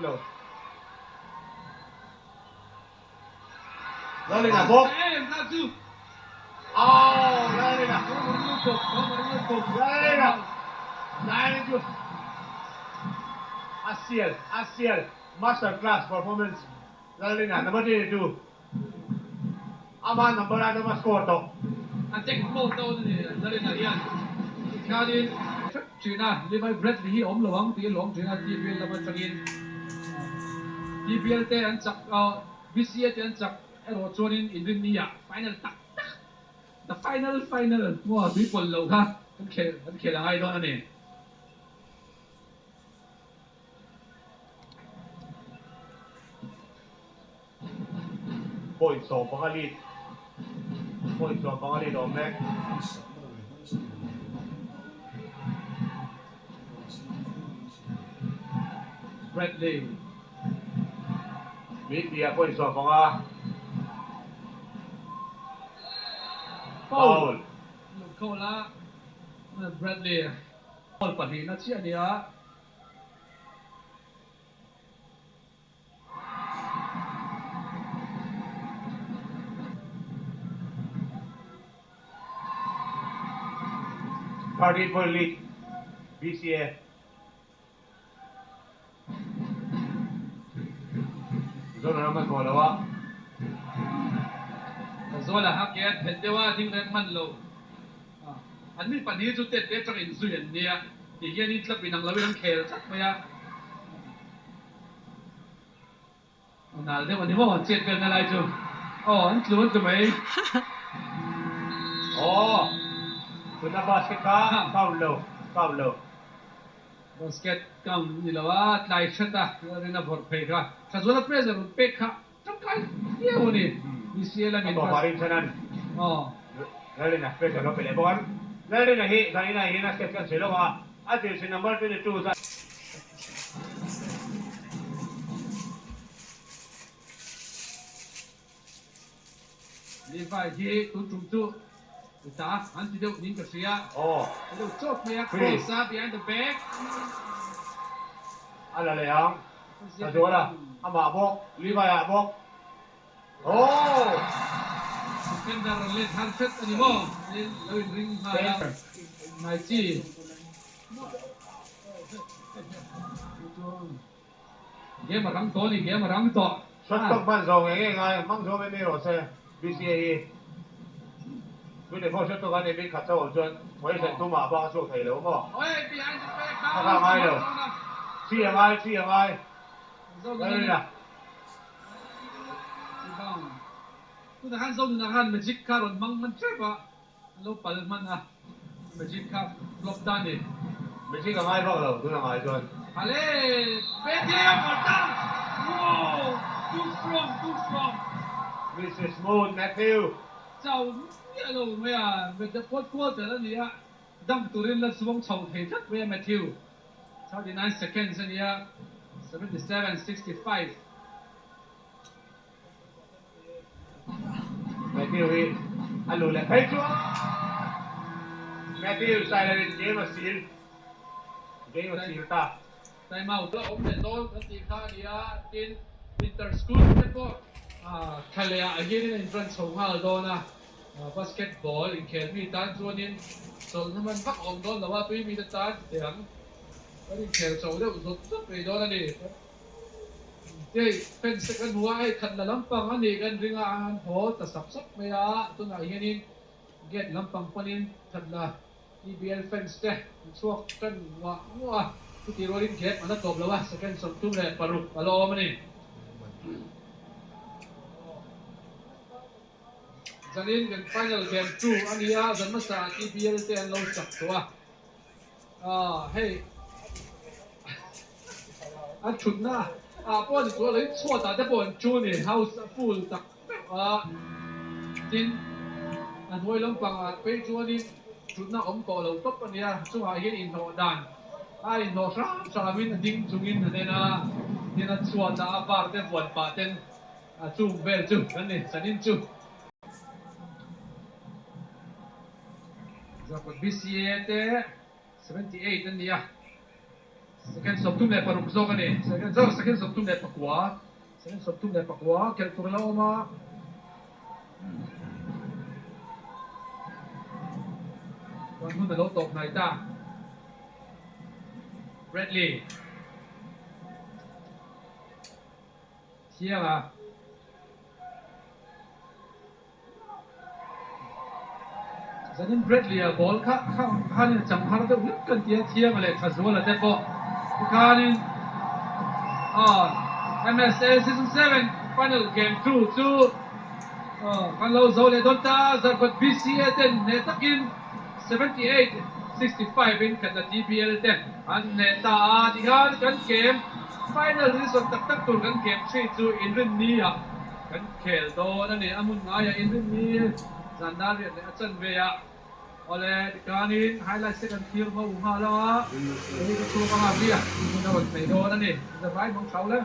lo. Lalrina bawk. Aww Lalrina. Lalrina. Zain chu a sial a sial master class performance Lalrina number 22 ama number a dama score tawh. A check mode dawn a ni Lalrina hian tikhianin hrep thin a Levi Bradley hi a awm lo ang tih a lawm thin a TBL lam atangin TBL te an chak BCA te an chak erawh chuanin inrinni ah final tak tak the final final maw tui pawlh loh kha kan khel kan khel a ngai dawn a ni. Point 15 lead point 15 lead awm mek. Bradley. Media point 15. Foul. Foul a Bradley. Foul pahnihna chiah a ni a. 13 point lead BCA. Zona ram an hmuh lo a. Zola ha ke a phelh deuh a, ding reng hman lo. An mi pahnih chu tet te atang inzui an nia ti hian in tlap inang loin an khel tlat mai a. A nal deuh a ni maw an chet velna lai chu. Aw an tlu an tlu mai. Aw tuna basket kha count lo count lo. Basket count ni lo a tlai hret a rin a vawrh phei kha. Thazuala pressure rawn pek kha tangkai viau a ni. BCA lamin A tawpah Rinchhanan Lalrina pressure lo pe leh bawk a. Lalrina hi zanin ah hian a step kan sawi lawk a, a jersey number 22 zat. Levi hi tun tum chu ta an ti deuh niin ka hria. Aw. A deuh chawp mai a, cross a behind the back. A la leh ang. Ka zual a, amah bawk, Levi ah bawk. Aw! Defender let har hret a ni maw? Lo inring nghal a, ngai chi. Game a rang tawh a ni, game a rang tawh. Shot clock hman zawh ngei ngei ngai, hmang zawh mai mai rawh se, BCA hi. 24 shot clock a nih bik khat chauh awm chuan poison tumah bak a chhuak thei lo maw? A kha ngai lo. Chi a ngai, chi a ngai. Lalrina. Tunah khan Zonuna khan magic kha rawn hmang hman tep a. An lo pal hman a, magic kha flop ta ni. Magic a ngai vak lo tuna ngai chuan. Hale! Betty a vawt ta! Wow! Too strong! Too strong! Mrs Moon Matthew. Chau miah lo mai a, the fourth quarter a ni a, dunk turin la chuang chho thei tlat mai a Matthew. 39 seconds a ni a, 77 65. Matthew hi a lu leh phei chuan Matthew Sailer in game a sil game a sil ta. Time out la awm leh dawn kan tih kha a ni a, tin inter school te pawh thla leh ah hianin a inran chho nghal dawn a, basketball inkhel mi tan chuanin chawlhna hman vak a awm dawn lo a, tui mite tan chutiang kan inkhel chho deuh zawt zawt mai dawn a ni. Hei fence te kan hmu a, hei khat la lampang a nih kan ring a, an haw ta sap sap mai a, tunah hianin gate lampang panin khat la TBL fence te an chhuak tan nguah nguah a, chutih rualin gate an la tawp lo a, second 36 a la awm a ni. Zanin kan final game 2 a ni a, zan hmasa ah TBL te an lo chak tawh a. Hei a thutna ah pawh ni chuan lei chhuat ah te pawh an chu ni house a full tak meuh a tin a hnuai lampang ah phei chuanin thutna awm tawh lo tawp a nia chungah hian inhlawh dan a inhlawh hram hramin a ding chungin an en a tin a chhuat ah a bar te vuan pah ten a chung vel chu kan ni sanin chu. Zakawt BCA te 78 an ni a, Second 36 zawk a ni. Second zawk second 34 second 34 khelh tur a la awm a. Chuan hun a lo tawp hnai ta. Bradley Thianga. Zanin Bradley-a ball kha khanin a chang har deuh hlek kan ti a, Thianga leh Thazuala te pawh tikhanin MSA Season 7 Final Game 2 chu kan lo zo leh dawn ta. Zarkawt BCA ten hneh takin 78, 65 in khatna TBL te an hneh ta a, tikhan kan game final reason tak tak tur kan game 3 chu inrinni-ah Kan khel dawn a ni, a hmun ngaiah inrinni zan dar riat leh a chan ve a. Awle, tikhanin highlights te kan thlir ho nghal a, hei ka chhuak anga bia hmun a rawn thei dawn a ni, zavai hmang thau le.